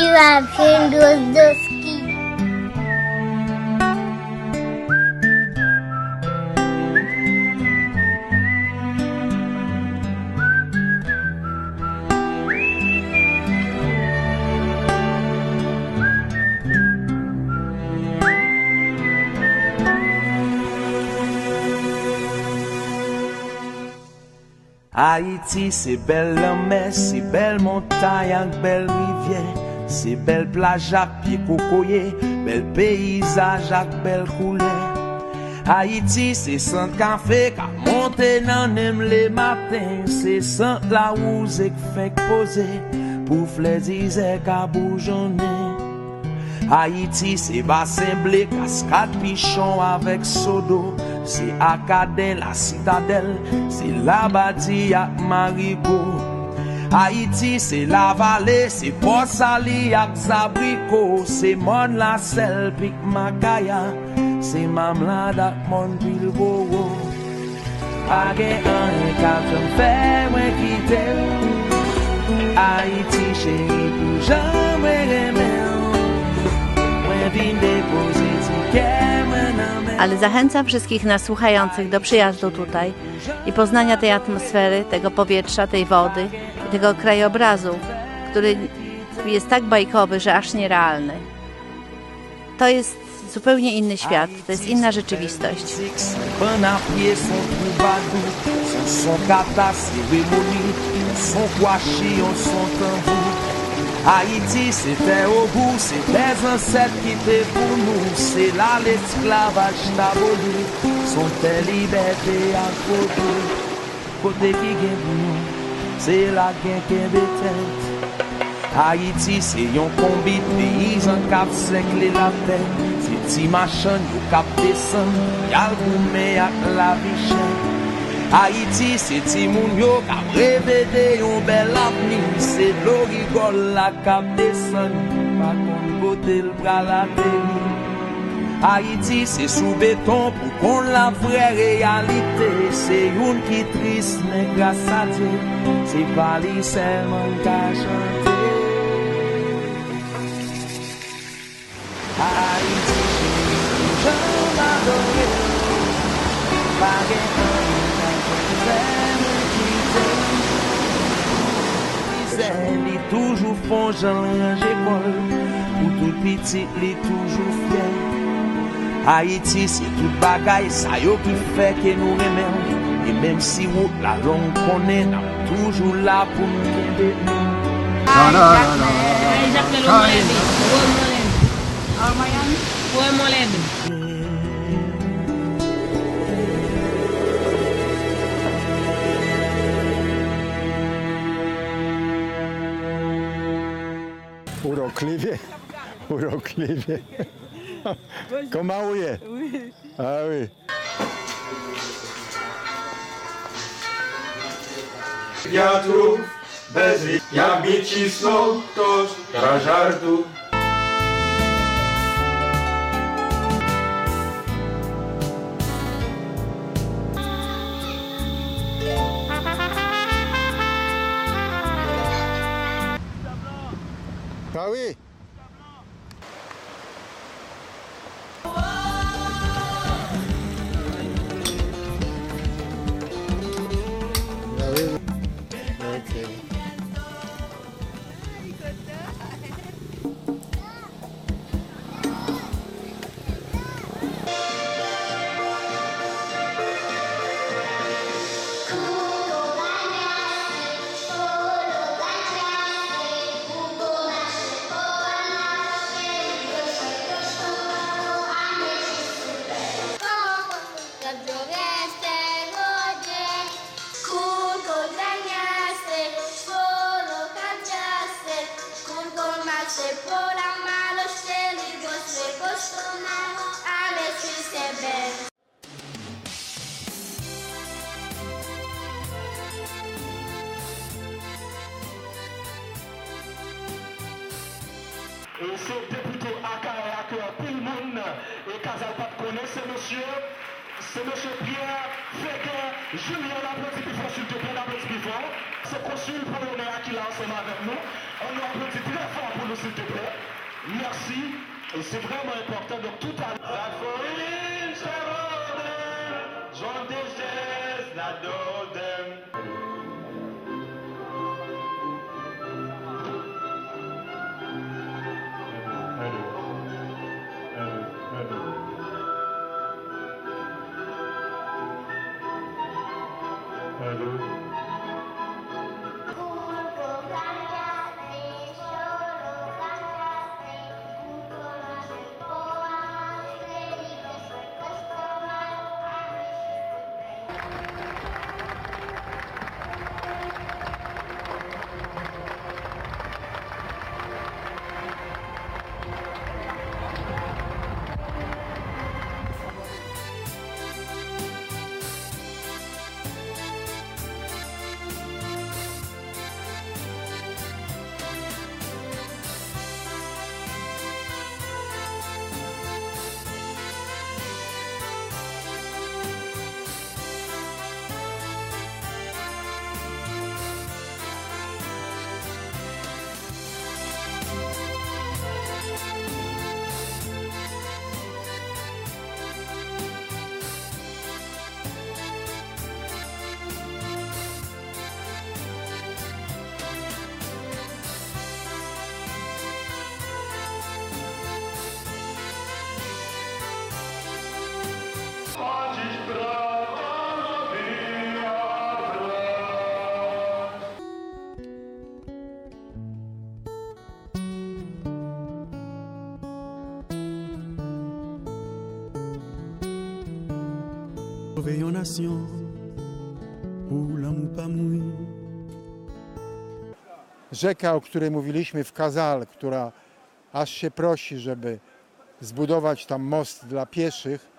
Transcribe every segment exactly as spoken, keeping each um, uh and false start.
Ivan Fendostoski. Ayiti se bèl lanmè, se bèl montay ak bèl rivyè, se bèl plaj ak pye kokoye, bèl peyizaj ak bèl koulè. Ayiti se sant kafe k ap monte nan nen m lematen, se sant lawouze k fenk poze pou flè dizè ka boujonnen. Ayiti se basen ble, kaskad Pichon avèk Sodo, se Akaden, Lasitadèl, se Labadi ak Marigo. Ayiti se Lavale, se Pò Sali ak Zabriko, se Mòn Lasèl, Pik Makaya, se Mamlad ak Mòn Pilbowo. Pa gen anyen k ap janm fè mwen kite w. Ayiti cheri, pou jan mwen renmen w. Mwen vin depoze ti kè mwen nan men w. Ale zachęcam wszystkich nas słuchających do przyjazdu tutaj i poznania tej atmosfery, tego powietrza, tej wody i tego krajobrazu, który jest tak bajkowy, że aż nierealny. To jest zupełnie inny świat, to jest inna rzeczywistość. Bann a pye s on twoubadou, s on son kata seremoni, s on kwa chiyon, s on tanbou. Ayiti se tè Ogou, se tè zansèt kite pou nou, se la lesklavaj t aboli, s on tè libète ak vodou. Kote ki gen bouyon, se la k gen kenbe tèt. Ayiti se yon konbit peyizan k ap sèkle latè. Se ti machann yo k ap desann, y al goumen ak lavi chè. Ayiti se timoun yo k ap reve de yon bèl avni. Se dlo rigòl la k ap desann, pa konn kote l pral ateri. Ayiti se sou beton pou konn la vrè reyalite. Se youn ki tris, men gras a Dye, se pa li sèlman n ka chante. Ayiti cheri, pou jan m adore w, pa gen anyen k ap fè mwen kite w. Mizè li toujou fè w jan l ranje kò l pou tout pitit li toujou fyè. Ayiti se tout bagay sa yo ki fè ke nou renmen w. E menm si wout la long, konnen n ap toujou la pou n kenbe men. Ay, Jacqueline, Raymond Levy, Raymond Levy. Raymond Levy. Ou donk leve. Ou donk leve. Kòman ou ye? Wi. Ah wi. Teatro Brasileiro, Mitsubishi, Trajardo. Ah wi. E se depite Akayè a ke anpil moun e Kazal pa t konnen, se mesye, se mesye Pierre Feguer Julien. N aplodi pi fò, silteplè, n aplodi pi fò. Se konsil polonè a ki la ansanm avèk nou. Ann nou aplodi trè fò pou li. S'il te plaît. Merci. Et c'est vraiment important. Donc, tout à l'heure. Zaforin Charodèn, Joan Dejèz, Ladòdèn. Allô, allô, allô, allô. Allô. Sove yon nasyon pou lanmou pa mouri. Rzeka, o której mówiliśmy w Kazal, która aż się prosi, żeby zbudować tam most dla pieszych.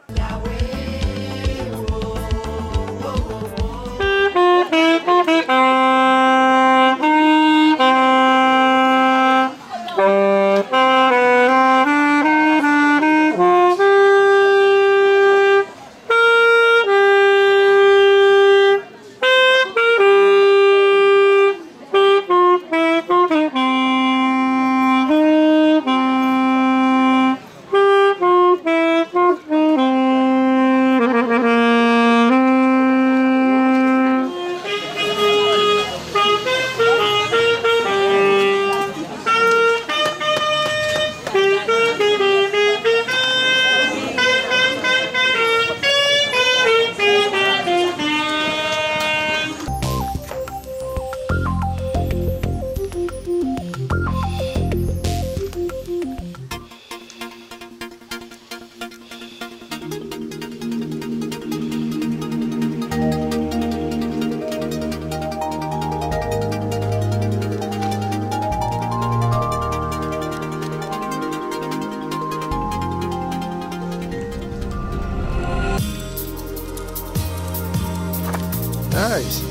Nice.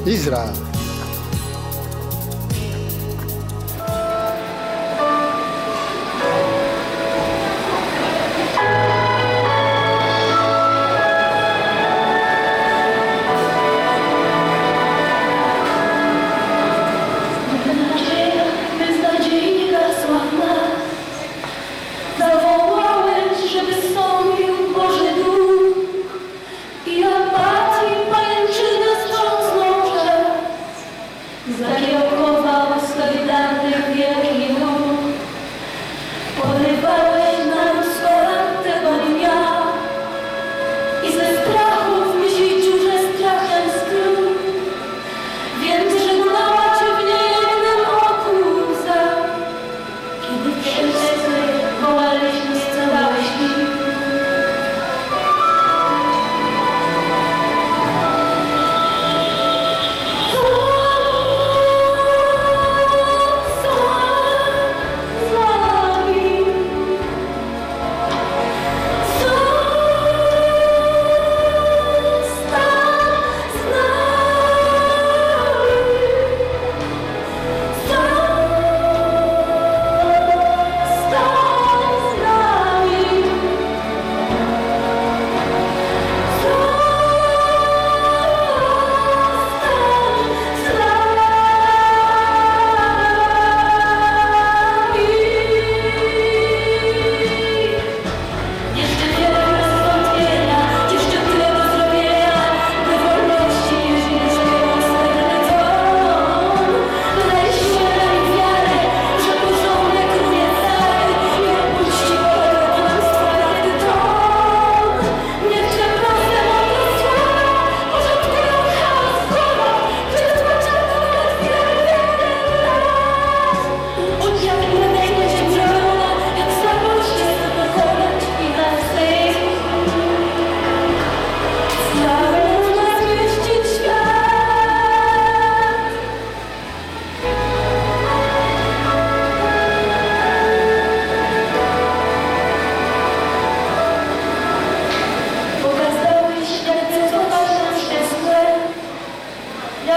Izra.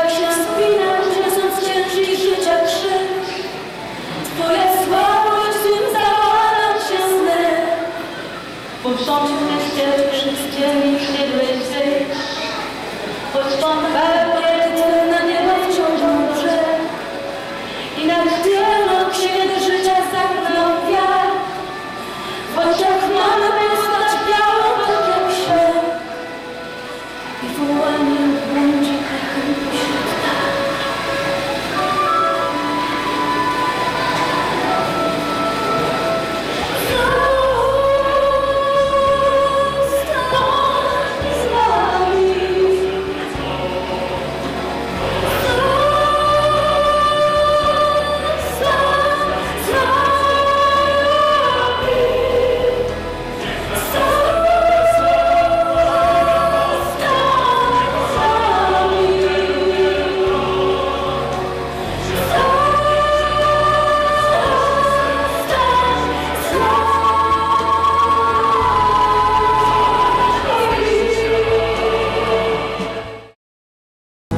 Chans pinaj, chans ki chèche. Pou lespwa, pou lespri, m sa wè nan chans nèt. Pou chans mistè, chans ki te dwe se. Pou chans fè, pou lespri, nan devan chans manje. Inaktif, nan chèche de chèche sa k nan fya. Pou chans manje, pou chans fya, pou chans chè.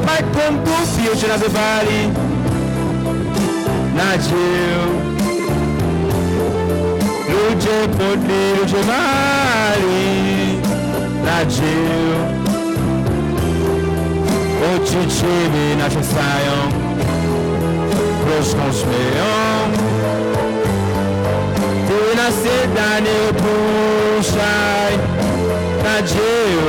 Mike konn tou si yo chita se pa li. Nadjil. Loudje pot li, loudje mali. Nadjil. Ochichi, Bena Chesayon. Los Cosmeyon. Te renase dane pou chay. Nadjil.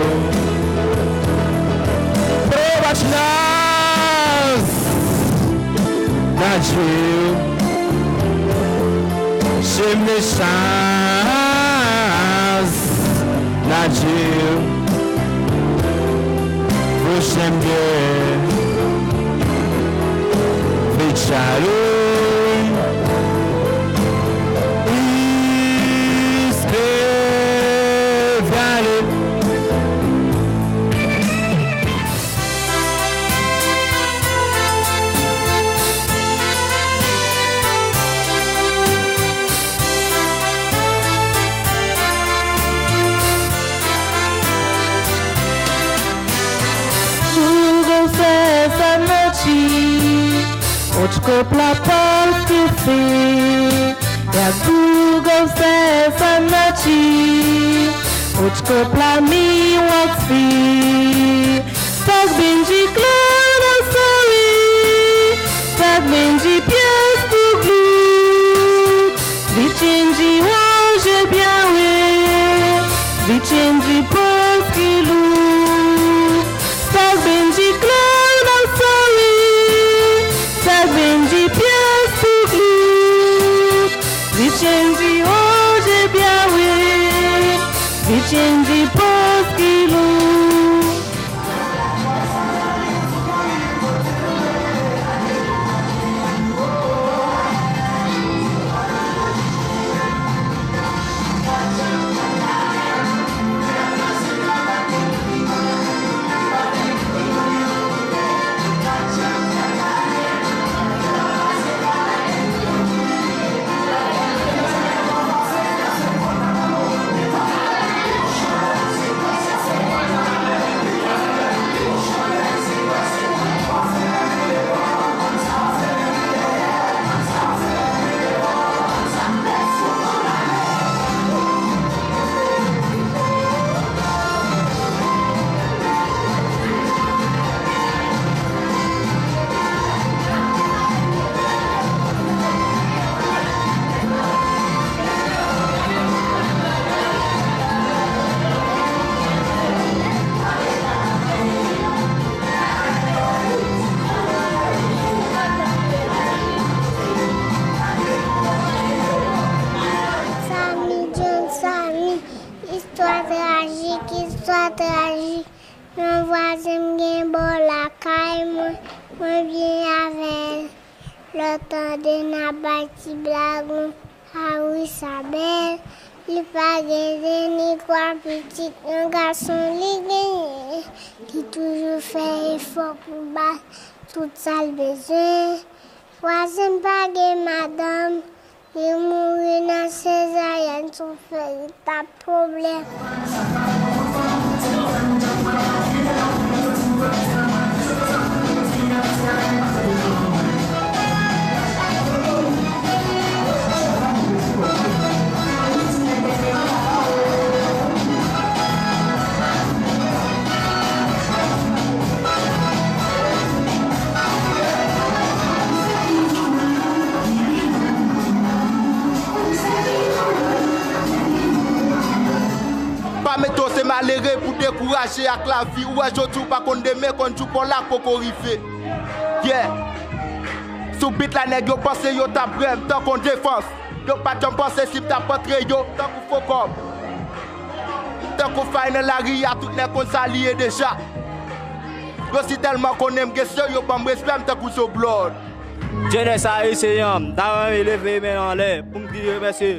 Pro Bachelors. Nadjil. Chez Mechas. Nadjil. Prochaine guerre. Vechalou. Espeviale. Pou gòsès a nati, on ti kòp la pa te fè. Ya pou gòsès a nati, on ti kòp la mi wak fè. Sak Benji Claude Asori, sak Benji pyès pou glou. Vichenji Roger Biawe, Vichenji Poskilou. Sak Benji Claude Asori, sak Benji pyès pou glou. Vichenji Roger Biawe, Vichenji Poskilou. Samy, John Samy, istwa trajik, istwa trajik. Yon vwazen m gen bò lakay mwen, mwen byen avè l. Lè w tande n ap bay ti blag nou, a wi sa bèl. Li pa gen de ni twa pitit, yon gason li genyen. Li toujou fè efò pou bay tout sa l bezwen. Vwazen m pa gen madanm, li mouri nan sezaryèn, se yon veritab pwoblèm. Dekouraje ak lavi, ou wè jodi w pa konn demen, konn jou pa w la poko rive. Yeah. Sou beat la nèg yo panse yo t ap renmen tankou yon defans. Yo pa t janm panse si m t ap antre yo tankou fo kòb. Tankou fay nan lari a, tout nèg konn sa li ye deja. Yo si tèlman konnen m gen se yo ban m respè m tankou zo blòd. Jenès ayisyen an, m ta renmen leve men anlè pou m di yo mèsi.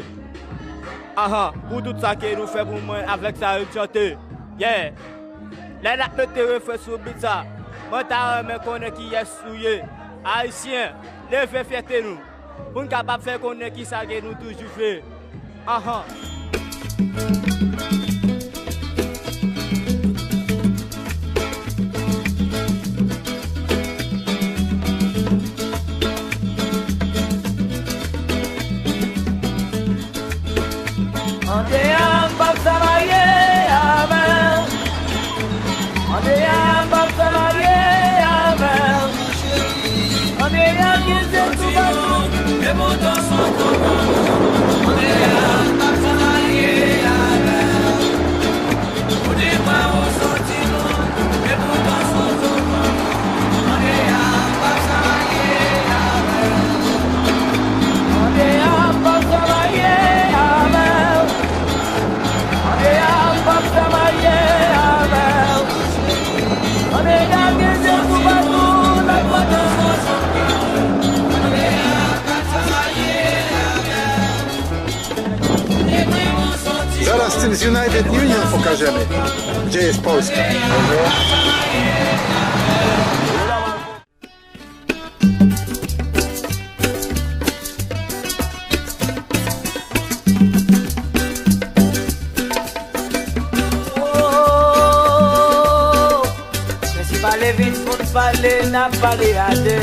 Ahan, pou tout sa ke nou fè pou mwen avèk sa yo chante. Yeah. Lè n ap mete refren sou beat sa, mwen ta renmen konnen kiyès ou ye. Ayisyen, leve fyète nou. Pou n kapab fè konnen kisa ke nou toujou vle. Ahan. Andeyò m p ap sa marye avè w. Andeyò m p ap sa marye avè w. Andeyò gen zye toupatou. Зараз Teams United Union покажеме. Gdzie jest Polska? Mèsi pale vin pou n pale, n ap pale a de.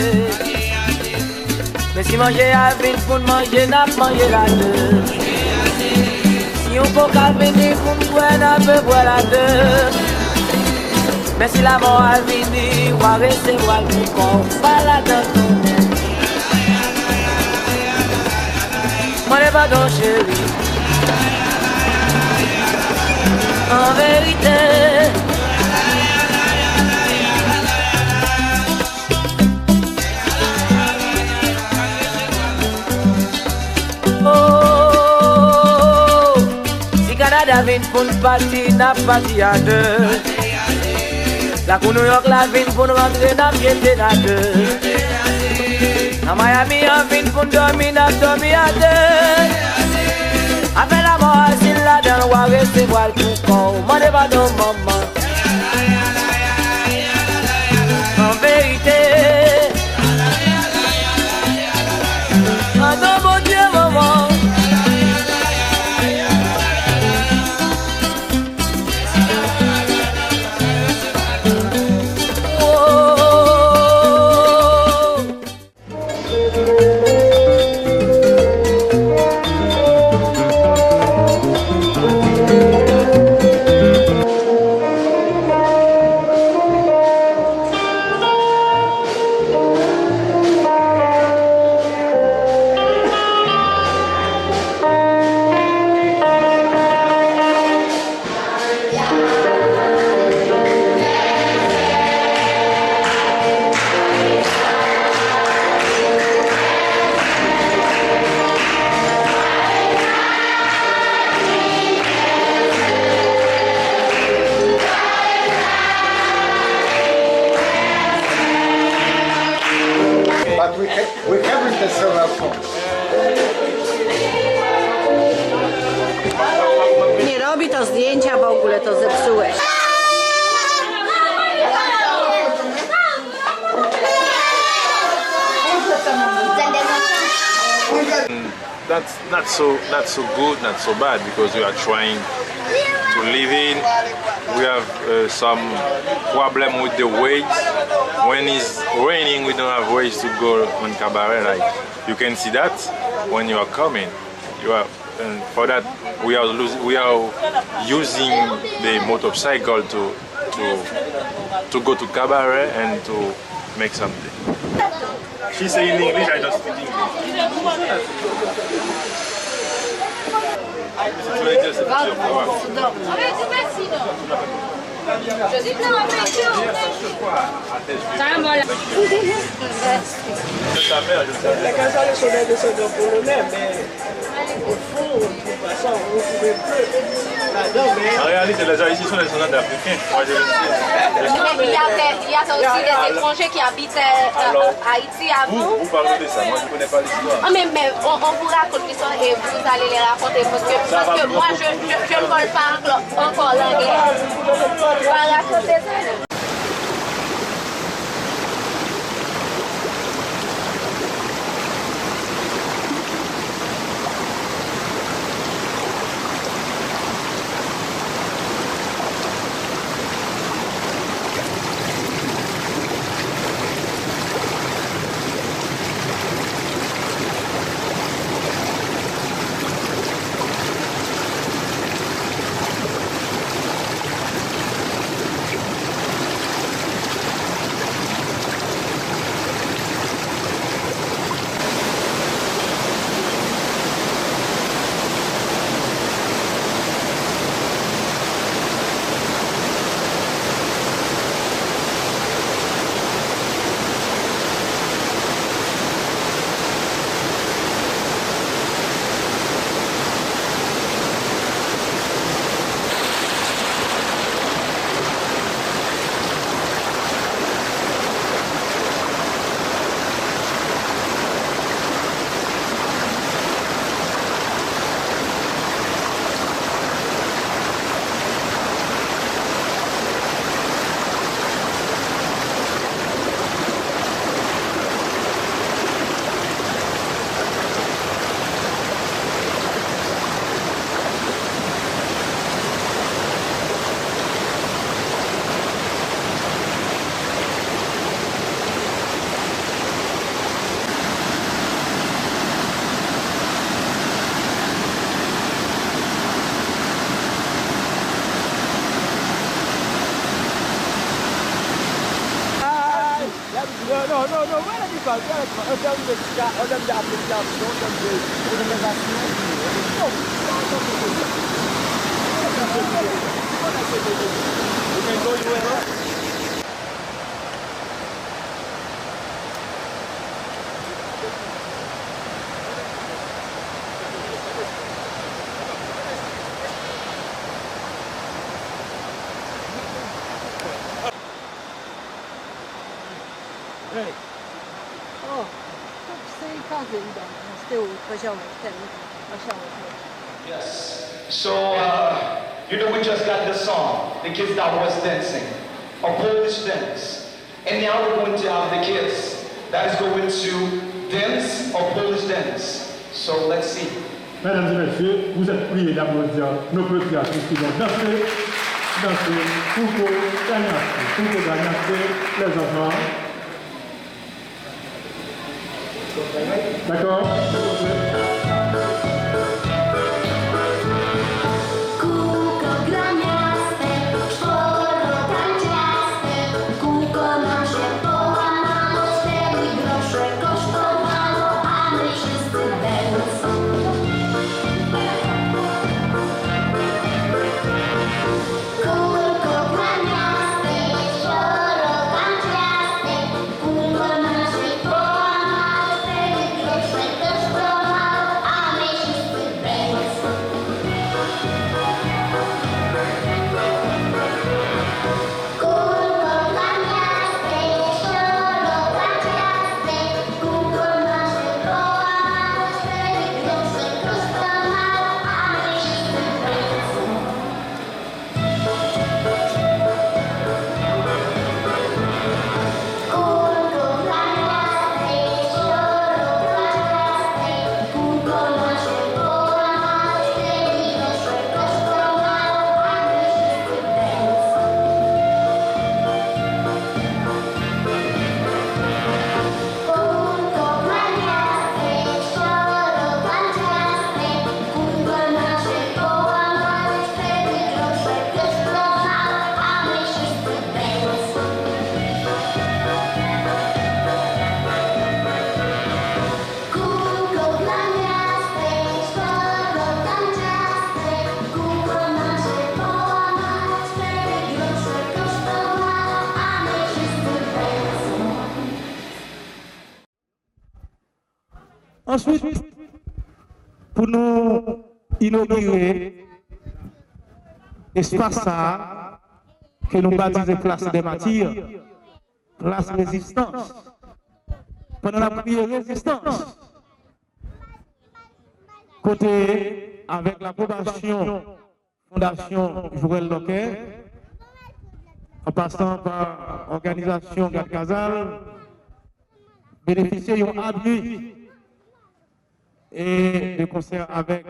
Mèsi manje a vin pou n manje, n ap manje l a de. Si yon koka vini pou n bwè, n ap bwè l a de. Mèsi lamò a vini, w a resevwa l pou kò w, pa ladan tou. Mande padon cheri. An verite. Oh, si Kanada vin pou n pati, n ap pati a de. Lakou Nouyòk la vin pou n rantre, n ap jete n a de. Nan Miami an vin pou n dòmi, n ap dòmi a de. Afè lamò a si l ladan l, w a resevwa l pou kò w. Mande padon manman. An verite, padon Bondye manman. But we can, we can with the several songs. Nie robi to zdjęcia, w ogóle to zepsułeś. That's not so, not so good, not so bad, because we are trying to live in. We have uh, some problem with the ways. When it's raining, we don't have ways to go on cabaret. Like you can see that when you are coming, you are, and for that we are losing, we are using the motorcycle to to to go to cabaret and to make something. She say in English, I just speak English. This is really just a picture of Hawaii. Je suis plein en peinture. Sa mwen la. Je savais, je savais. Lè Gazali se yon desandan polonè, men o fon, ou pa sa, ou retwouve ble ladan, men An réalité, les Haïtiens sont des descendants d'Africains. Moi, je le sais. Mais il y avait, il y avait aussi des étrangers qui habitaient euh, Haïti avant. Vous, vous parlez de ça. Moi, je connais pas l'histoire. Ah, mais, mais on, on vous raconte l'histoire et vous allez les raconter parce que, parce que moi, je, je, je ne vole pas encore, encore l'anglais. Pas raconter ça. Ay! Y ap di, non, non, non, non, wè lè ki pale, wè lè ki pale, an tèm de ka, an tèm de apresyasyon, an tèm de, de prezantasyon, non, sa, sa, sa, sa, sa, sa, sa, sa, sa, sa, ou gen gwo jwè, non? Hey. Oh, se kraze, Ida. Stay with Pasha White. Tell me, Pasha White. Yes. So, uh, you know, we just got the song, the kids that was dancing, a Polish dance. And now we're going to have the kids that is going to dance a Polish dance. So, let's see. Mesdames et messieurs, vous êtes priés d'applaudir nos petits artistes qui vont danser, danser, Kouko Ganyasté, Kouko Ganyasté, les enfants. D'accord? Answit, pou nou inogire espas sa a, ke nou batize Plas dè Matir, Plas Rezistans. Pandan n ap kriye rezistans, kote, avèk lapwobasyon Fondasyon Joël Lorquet, an pasan pa òganizasyon Gad Kazal, benefisye yon apui e de konsè avèk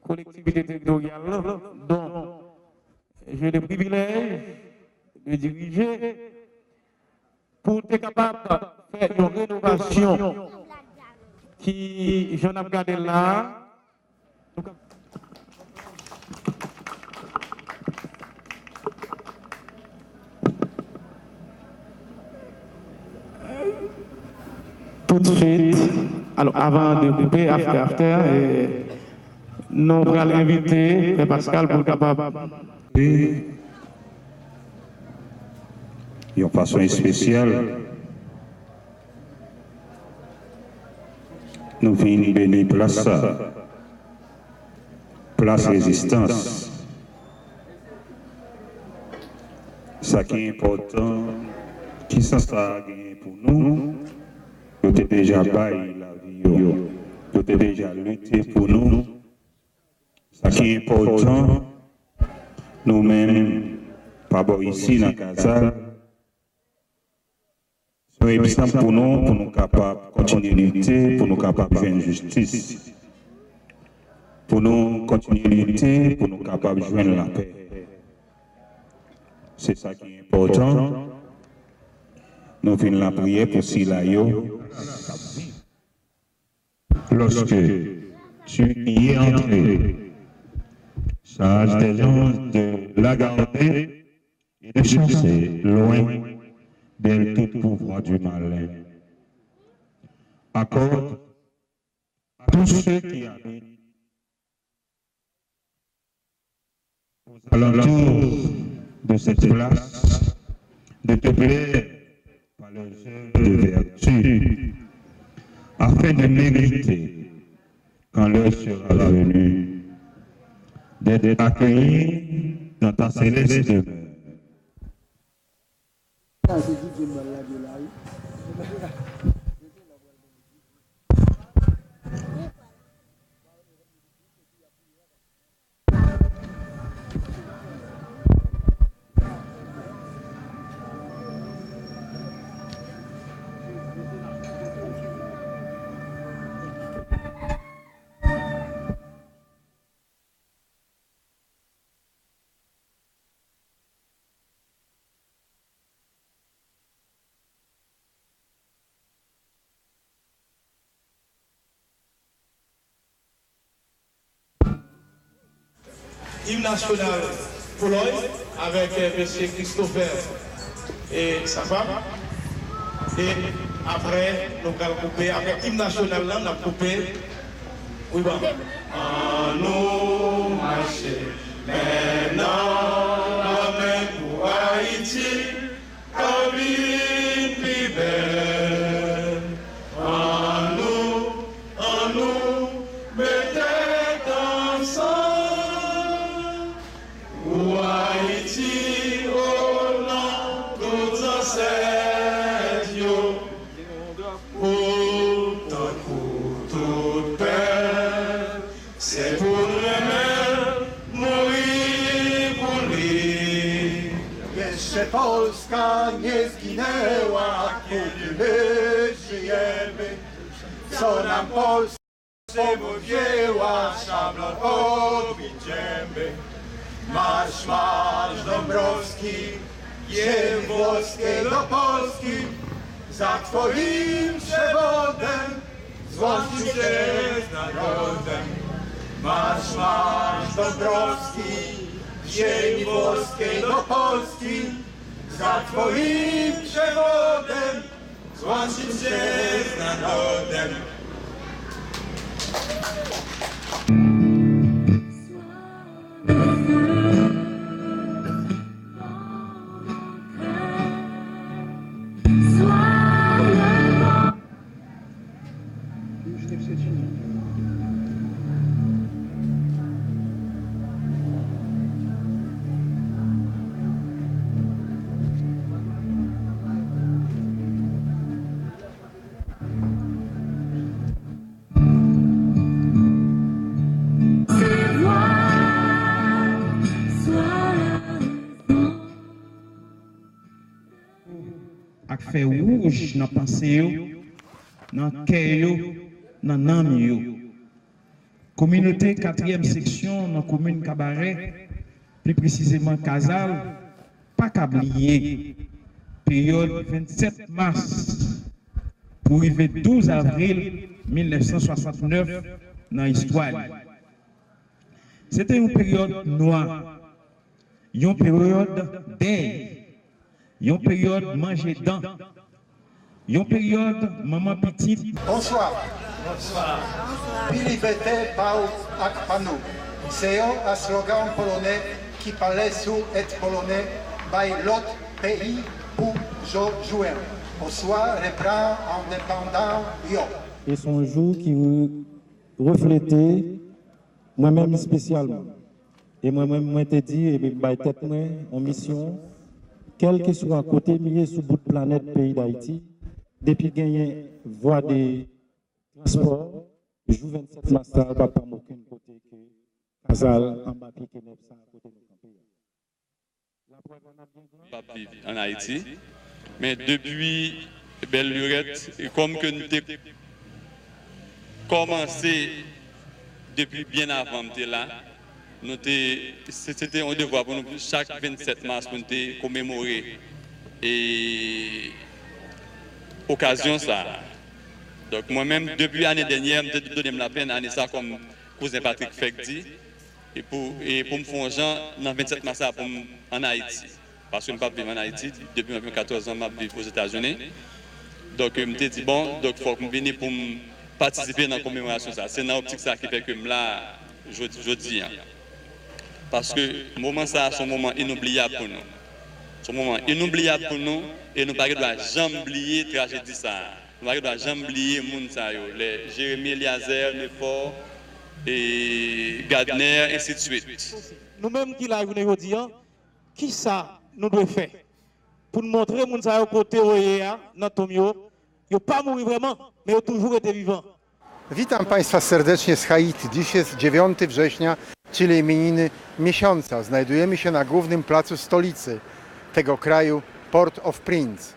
kolektivite teritoryal lan, dont j'ai le privilège de diriger, pou te kapab fè yon renovasyon ki, jan n ap gade l la a, Tout de suite, alò, avan de koupe, after, after, e, nou pral envite Pè Pascal pou l kapab. Yon fason espesyal, nou vin beni plas sa, Plas Rezistans. Sa ki enpòtan, ki sans sa a genyen pou nou, yo te deja bay lavi yo, yo te deja lite pou nou. Sa ki enpòtan, nou menm, pa bò isi nan Kazal, se yon egzanp pou nou, pou nou kapab kontinye lite, pou nou kapab jwenn jistis. Pou nou kontinye lite, pou nou kapab jwenn lapè. Se sa ki enpòtan. Nou vin lapriyè pou sila yo. Lorsque tu y es entré, charge tes anges de la garder et de chasser loin d'elle tout pouvoir du malin. Accorde à tous ceux qui habitent aux alentours de cette place de te plaire par leurs œuvres de vertu, afin de mériter, quand l'heure sera venue, d'être accueillis dans ta céleste demeure. Im nasyonal Polòy avèk, eh, mesye Christopher e Safam. E apre, nou pral koupe, apre im nasyonal lan, n ap koupe. Wi, bon. Ann nou mache men nan men pou Ayiti ka vin pi bèl. Ann nou, ann nou met tèt ansanm pou Ayiti, o non tout zansèt yo. Pou tankou tout pèp, se pou n renmen l, mouri pou li. Gen Polska, Nyes Ginewa, Kekile, Jienbe, Sona Polska, Semoviewa, Shablan, Ovidjenbe, Mach, Mach, Dombrowski, Jienwowski, Lopolski, Zatwoim, Przewoden, Złoczyńce z narodem. Mach, Mach, Dombrowski, Jienwowski, Lopolski, Zatwoim, Przewoden, Złoczyńce z narodem. Fè wouj nan panse yo, nan kè yo, nan nanm yo. Kominote katriyèm seksyon nan komin Kabarè, pli presizeman Kazal, pa ka bliye peryòd vennsèt mas pou rive douz avril mil nèf san swasantnèf nan istwa li. Se te yon peryòd nwa, yon peryòd dèy, yon peryòd manje dan, yon peryòd manman pitit. Bonswa. Pi libète pa w ak pa nou. Se yon slogan polonè ki pale sou èd polonè bay lòt peyi pou yo jwenn oswa reprann endepandans yo. E se yon jou ki re- reflete mwen menm espesyalman. E mwen menm, mwen te di, epi m bay tèt mwen yon misyon, kèlkeswa kote m ye sou bout planèt peyi Dayiti, depi genyen vwa de transpò, jou vennsèt mas sa a pa p ap okenn kote ke Kazal anba pye kenèp sa a kote nou kanpe a. Laprèv an ap gen gran. M ap viv ann Ayiti, men depi bèl lirèt, kòm ke n te kòmanse depi byen avan m te la, nou te, se, se te yon devwa pou nou chak vennsèt mas pou n te komemore e okazyon sa a. Donk, mwen menm, depi ane dènyè, m te donnen m lapenn, ane sa, kòm kouzen Patrick fèk di, e pou, e pou m fè yon jan, nan vennsèt mas sa, pou m ann Ayiti. Paske m p ap viv ann Ayiti, depi m anviwon katòz an, m ap viv Ozetazini. Donk, m te di, bon, donk, fòk m vini pou m patisipe nan komemorasyon sa. Se nan optik sa ki fè ke m la jodi, jodi a. Paske moman sa, se yon moman inoubliyab pou nou. Se yon moman inoubliyab pou nou, e nou pa gen dwa janm bliye trajedi sa. Nou pa gen dwa janm bliye moun sa yo, lè Jeremi, Eliezer, Nefor, e Gadner, ensidswit. Nou menm ki la jounen jodi a, kisa nou dwe fè pou n montre moun sa yo kote yo ye a, nan tonm yo, yo pa mouri vrèman, men yo toujou rete vivan? Witam Państwa serdecznie z Haiti. Dziś jest dziewiątego września, czyli imieniny miesiąca. Znajdujemy się na głównym placu stolicy tego kraju, Port-au-Prince.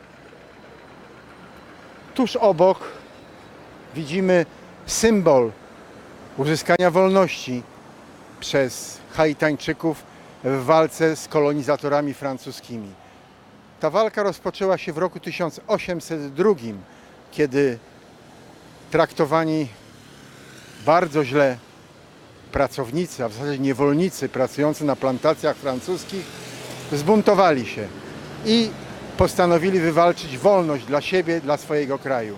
Tuż obok widzimy symbol uzyskania wolności przez Haitańczyków w walce z kolonizatorami francuskimi. Ta walka rozpoczęła się w roku tysiąc osiemset drugim, kiedy traktowani bardzo źle pracownicy, a w zasadzie niewolnicy pracujący na plantacjach francuskich zbuntowali się i postanowili wywalczyć wolność dla siebie, dla swojego kraju.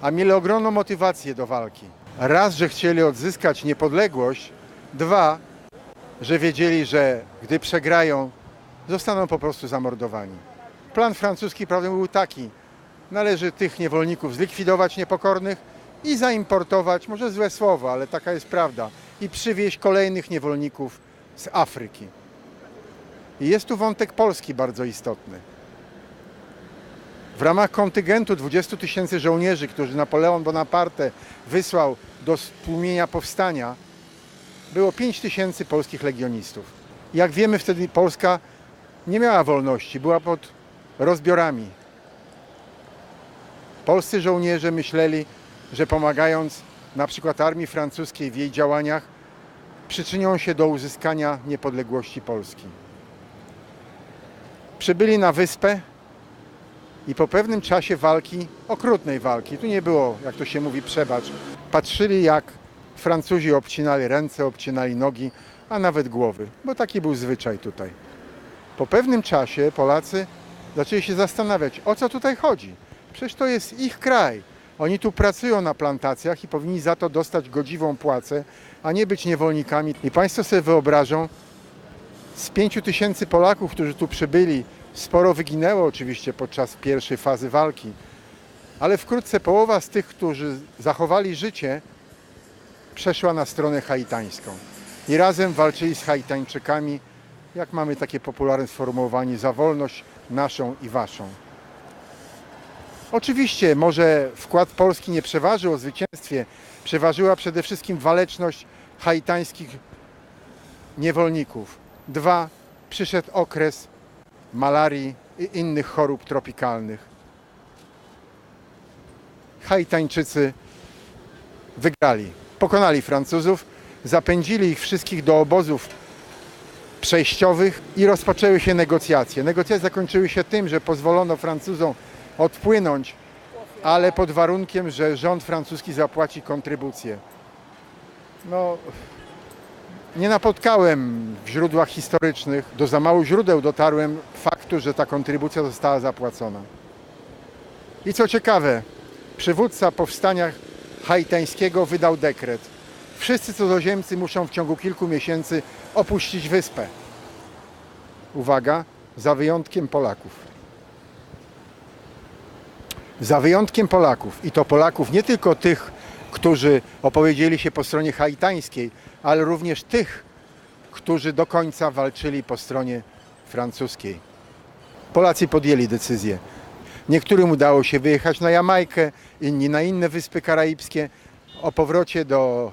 A mieli ogromną motywację do walki. Raz, że chcieli odzyskać niepodległość, dwa, że wiedzieli, że gdy przegrają, zostaną po prostu zamordowani. Plan francuski, prawda, był taki: należy tych niewolników zlikwidować, niepokornych, i zaimportować, może złe słowo, ale taka jest prawda, i przywieźć kolejnych niewolników z Afryki. I jest tu wątek polski bardzo istotny. W ramach kontyngentu dwudziestu tysięcy żołnierzy, który Napoleon Bonaparte wysłał do stłumienia powstania, było pięć tysięcy polskich legionistów. Jak wiemy, wtedy Polska nie miała wolności, była pod rozbiorami. Polscy żołnierze myśleli, że pomagając na przykład armii francuskiej w jej działaniach, przyczynią się do uzyskania niepodległości Polski. Przybyli na wyspę i po pewnym czasie walki, okrutnej walki, tu nie było, jak to się mówi, przebacz, patrzyli, jak Francuzi obcinali ręce, obcinali nogi, a nawet głowy, bo taki był zwyczaj tutaj. Po pewnym czasie Polacy zaczęli się zastanawiać, o co tutaj chodzi. Przecież to jest ich kraj. Oni tu pracują na plantacjach i powinni za to dostać godziwą płacę, a nie być niewolnikami. I państwo sobie wyobrażą, z pięciu tysięcy Polaków, którzy tu przybyli, sporo wyginęło oczywiście podczas pierwszej fazy walki, ale wkrótce połowa z tych, którzy zachowali życie, przeszła na stronę haitańską i razem walczyli z Haitańczykami, jak mamy takie popularne sformułowanie, za wolność naszą i waszą. Oczywiście, może wkład Polski nie przeważył w zwycięstwie, przeważyła przede wszystkim waleczność haitańskich niewolników. Dwa, przyszedł okres malarii i innych chorób tropikalnych. Haitańczycy wygrali. Pokonali Francuzów, zapędzili ich wszystkich do obozów przejściowych i rozpoczęły się negocjacje. Negocjacje zakończyły się tym, że pozwolono Francuzom odpłynąć, ale pod warunkiem, że rząd francuski zapłaci kontrybucję. No, nie napotkałem w źródłach historycznych, do za mało źródeł dotarłem faktu, że ta kontrybucja została zapłacona. I co ciekawe, przywódca powstania haitańskiego wydał dekret. Wszyscy cudzoziemcy muszą w ciągu kilku miesięcy opuścić wyspę. Uwaga, za wyjątkiem Polaków. Za wyjątkiem Polaków, i to Polaków nie tylko tych, którzy opowiedzieli się po stronie haitańskiej, ale również tych, którzy do końca walczyli po stronie francuskiej. Polacy podjęli decyzję. Niektórym udało się wyjechać na Jamajkę, inni na inne wyspy karaibskie. O powrocie do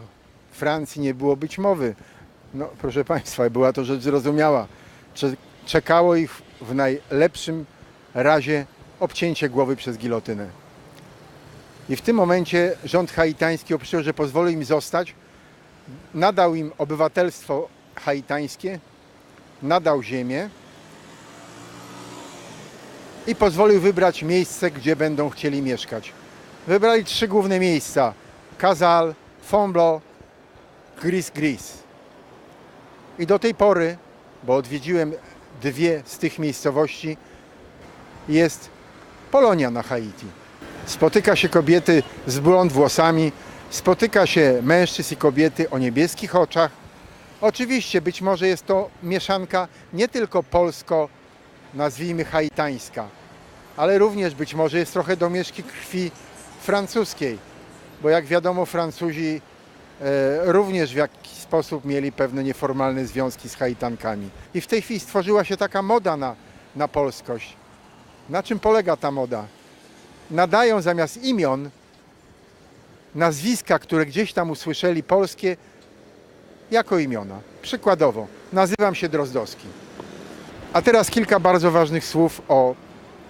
Francji nie było być mowy. No, proszę Państwa, była to rzecz zrozumiała. Cze- czekało ich w najlepszym razie obcięcie głowy przez gilotynę. I w tym momencie rząd haitański opisał, że pozwolił im zostać, nadał im obywatelstwo haitańskie, nadał ziemię i pozwolił wybrać miejsce, gdzie będą chcieli mieszkać. Wybrali trzy główne miejsca: Casal, Fomblo, Gris Gris. I do tej pory, bo odwiedziłem dwie z tych miejscowości, jest Polonia na Haiti. Spotyka się kobiety z blond włosami, spotyka się mężczyzn i kobiety o niebieskich oczach. Oczywiście, być może jest to mieszanka nie tylko polsko, nazwijmy, haitańska, ale również być może jest trochę domieszki krwi francuskiej, bo jak wiadomo, Francuzi e, również w jakiś sposób mieli pewne nieformalne związki z Haitankami. I w tej chwili stworzyła się taka moda na, na polskość. Na czym polega ta moda? Nadają zamiast imion nazwiska, które gdzieś tam usłyszeli, polskie, jako imiona. Przykładowo, nazywam się Drozdowski. A teraz kilka bardzo ważnych słów o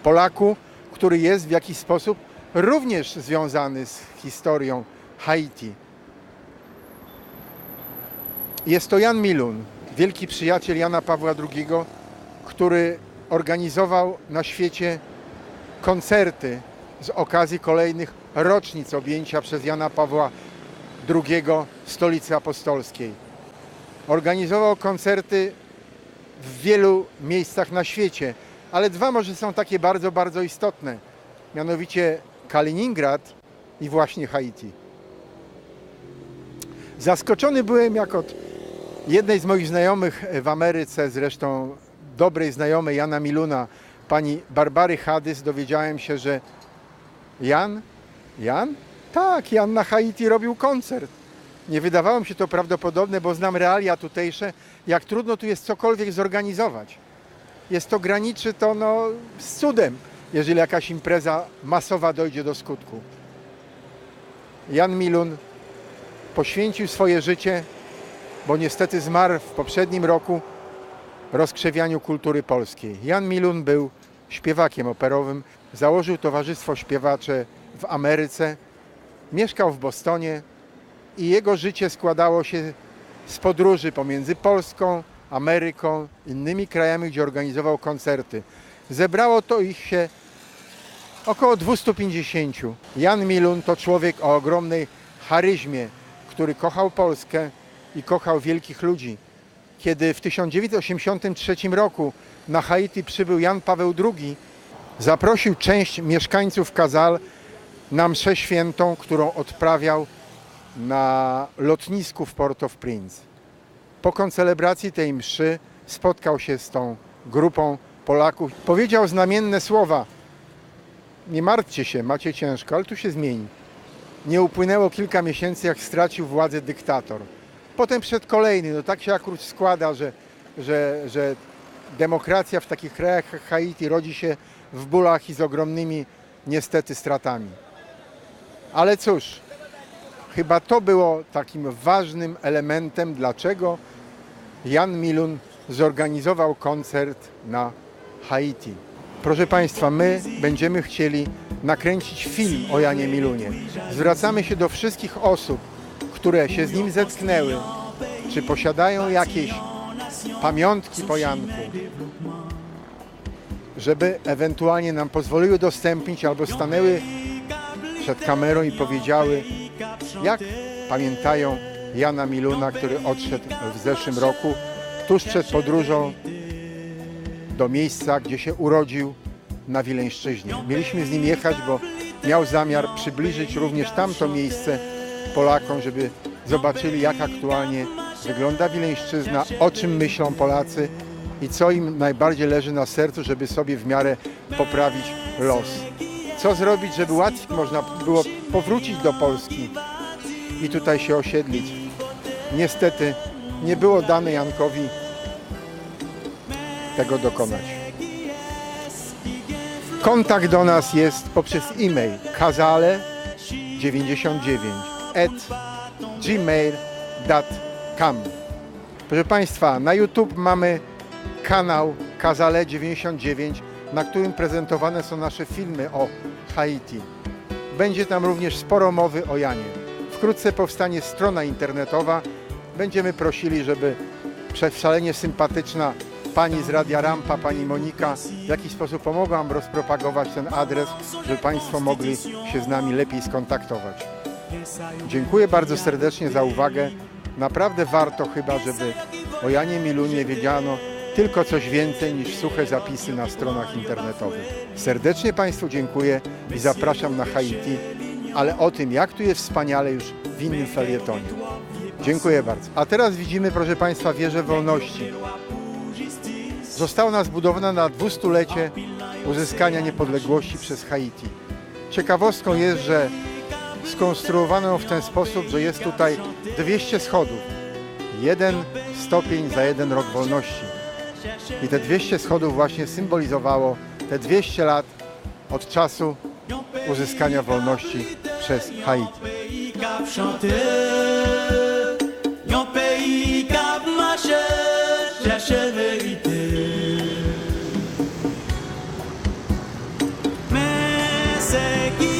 Polaku, który jest w jakiś sposób również związany z historią Haiti. Jest to Jan Milun, wielki przyjaciel Jana Pawła drugiego, który organizował na świecie koncerty z okazji kolejnych rocznic objęcia przez Jana Pawła drugiego Stolicy Apostolskiej. Organizował koncerty w wielu miejscach na świecie, ale dwa może są takie bardzo, bardzo istotne, mianowicie Kaliningrad i właśnie Haiti. Zaskoczony byłem, jak od jednej z moich znajomych w Ameryce, zresztą dobrej znajomej Jana Miluna, pani Barbary Hadys, dowiedziałem się, że Jan, Jan? Tak, Jan na Haiti robił koncert. Nie wydawało mi się to prawdopodobne, bo znam realia tutejsze, jak trudno tu jest cokolwiek zorganizować. Jest to, graniczy to, no, z cudem, jeżeli jakaś impreza masowa dojdzie do skutku. Jan Milun poświęcił swoje życie, bo niestety zmarł w poprzednim roku, rozkrzewianiu kultury polskiej. Jan Milun był śpiewakiem operowym, założył Towarzystwo Śpiewacze w Ameryce, mieszkał w Bostonie i jego życie składało się z podróży pomiędzy Polską, Ameryką, innymi krajami, gdzie organizował koncerty. Zebrało to ich się około dwustu pięćdziesięciu. Jan Milun to człowiek o ogromnej charyzmie, który kochał Polskę i kochał wielkich ludzi. Kiedy w tysiąc dziewięćset osiemdziesiątym trzecim roku na Haiti przybył Jan Paweł drugi, zaprosił część mieszkańców Casal na mszę świętą, którą odprawiał na lotnisku w Port-au-Prince. Po koncelebracji tej mszy spotkał się z tą grupą Polaków. Powiedział znamienne słowa: „Nie martwcie się, macie ciężko, ale tu się zmieni”. Nie upłynęło kilka miesięcy, jak stracił władzę dyktator. Potem przyszedł kolejny. No, tak się akurat składa, że, że, że demokracja w takich krajach jak Haiti rodzi się w bólach i z ogromnymi niestety stratami. Ale cóż, chyba to było takim ważnym elementem, dlaczego Jan Milun zorganizował koncert na Haiti. Proszę Państwa, my będziemy chcieli nakręcić film o Janie Milunie. Zwracamy się do wszystkich osób, które się z nim zetknęły, czy posiadają jakieś pamiątki po Janku, żeby ewentualnie nam pozwoliły udostępnić albo stanęły przed kamerą i powiedziały, jak pamiętają Jana Miluna, który odszedł w zeszłym roku, tuż przed podróżą do miejsca, gdzie się urodził, na Wileńszczyźnie. Mieliśmy z nim jechać, bo miał zamiar przybliżyć również tamto miejsce Polakom, żeby zobaczyli, jak aktualnie wygląda Wileńszczyzna, o czym myślą Polacy i co im najbardziej leży na sercu, żeby sobie w miarę poprawić los. Co zrobić, żeby łatwiej można było powrócić do Polski i tutaj się osiedlić. Niestety nie było dane Jankowi tego dokonać. Kontakt do nas jest poprzez e-mail kazale dziewięćdziesiąt dziewięć at gmail dot com. Proszę Państwa, na YouTube mamy kanał Kazale dziewięćdziesiąt dziewięć, na którym prezentowane są nasze filmy o Haiti. Będzie tam również sporo mowy o Janie. Wkrótce powstanie strona internetowa. Będziemy prosili, żeby prze-, szalenie sympatyczna pani z Radia Rampa, pani Monika, w jakiś sposób pomogła nam rozpropagować ten adres, żeby Państwo mogli się z nami lepiej skontaktować. Dziękuję bardzo serdecznie za uwagę. Naprawdę warto chyba, żeby o Janie Milunie wiedziano tylko coś więcej niż suche zapisy na stronach internetowych. Serdecznie Państwu dziękuję i zapraszam na Haiti, ale o tym, jak tu jest wspaniale, już w innym felietonie. Dziękuję bardzo. A teraz widzimy, proszę Państwa, Wieżę Wolności. Została ona zbudowana na dwustulecie uzyskania niepodległości przez Haiti. Ciekawostką jest, że skonstruowano ją w ten sposób, że jest tutaj dwieście schodów. Jeden stopień za jeden rok wolności. I te dwieście schodów właśnie symbolizowało te dwieście lat od czasu uzyskania wolności przez Haiti. Yon peyi k ap mache, chèche verite. Men se ki